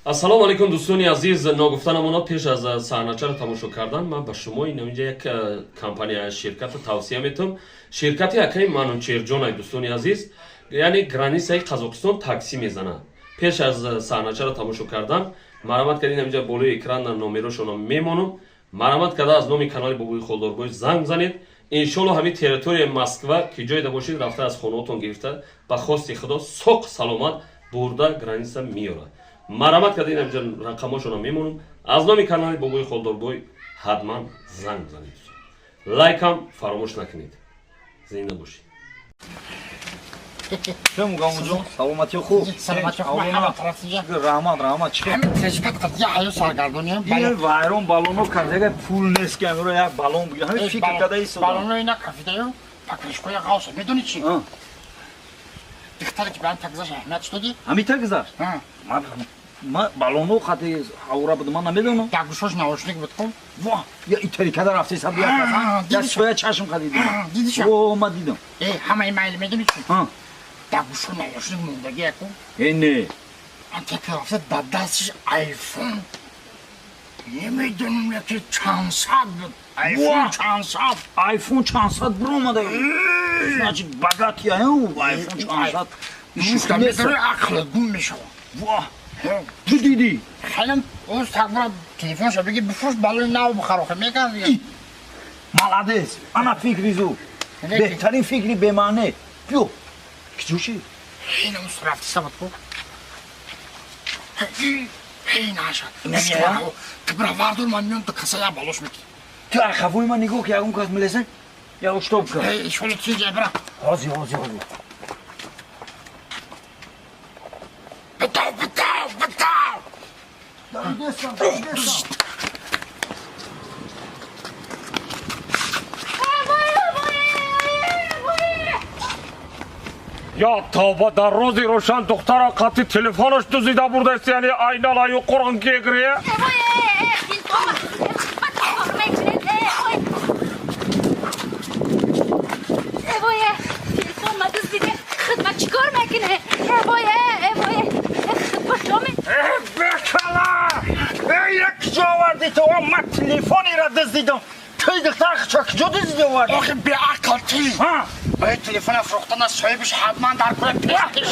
Ассалому алайкум, дӯстони азиз. Ногуфта намонад, пеш аз саҳначаро тамошо кардан ман ба шумо инҷа як компания, ширкатро тавсия метавам, ширкати акаи Манучерҷонай. Дӯстони азиз, яъне границаи Қазоқистон такси мезанад. Пеш аз саҳначаро тамошо кардан марамат карда, инҷа болои экран номерошонро мемонам. Марамат карда, аз номи канали Бобои Холдорбой занг занед. Иншолло, ҳамин территорияи Москва ки ҷойда бошед, рафта аз хонаотон гирифта, ба хости Худо соқ саломат бурда граница меёрад. Марамат карда, инҷа рақамошонро мемонам. Аз номи канали Бобои Холдорбой ҳатман занг занед, лайкам фаромӯш накунед. Зинда бошед. Чӣ, Мугамуҷон, саломатиё хуб? Саломатиё хуб, ҳама тараф. Раҳмат, раҳмат. Чӣ? Ҳамин трежипат қадия ҳаё саргардониям. Ин вайрон баллоно карда, пул нест ки амиро як баллон бигирам. Ҳамин фикр карда истодам. Баллоно ина кафидаю, покрышкоя ғавса. Медони чӣ? Духтаре ки ба ҳам тагзаш аҳамият додӣ? Ҳамин тагзаш? Ма баллоно қати ҳавора будам, ман намедонам. Дар гӯшош наушник буд ку. Во, я италикада рафта саб як каса. Я соя чашм қадидам. Дидиша? О, ма дидам. Э, ҳамаи майли, медони чӣ? Дар гӯшо наушник мондаги яку. Э, не. Антека рафта, дар дастиш айфон. Намедонам, яки чанд сад буд. Айфон чанд сад. Айфон чанд сад биромада. Значит, богатый, айфон чанд сад. Медони, ақлат гум мешавад. Во! Ту дидӣ? Хелем оз такбара телефонша биги, бифурӯш, балони нав бихар, охе мекард. Молодец! Ана фикри зур. Беҳтарин фикри бемаъне. Биё. Киҷо ши? Ина ус рафти сабат ку. Эй, наша. Ту бира вардор, ман миём, ту каса я балош мекӣ. Ту хафои ман нигоҳ ки ягон кас милеса? Я штоп кар. Эй, шоли чизе бира. Ҳозир, ҳозир, ҳозир. Битав, битав, битав. Давидестам, давидестам. Я тавба, дар рӯзи рӯшан духтара қатъи телефонаш дузида бурдаст, яъне айналаю қуръон гегрия. Бекала! Эй, киҷо оварди ту? Ман телефонеро дуздидам. Туй духтар чо киҷо дуздиди оварди? Охи беақл ти. Баи телефона фурӯхтана соҳибиш ҳатман дар кура пеш.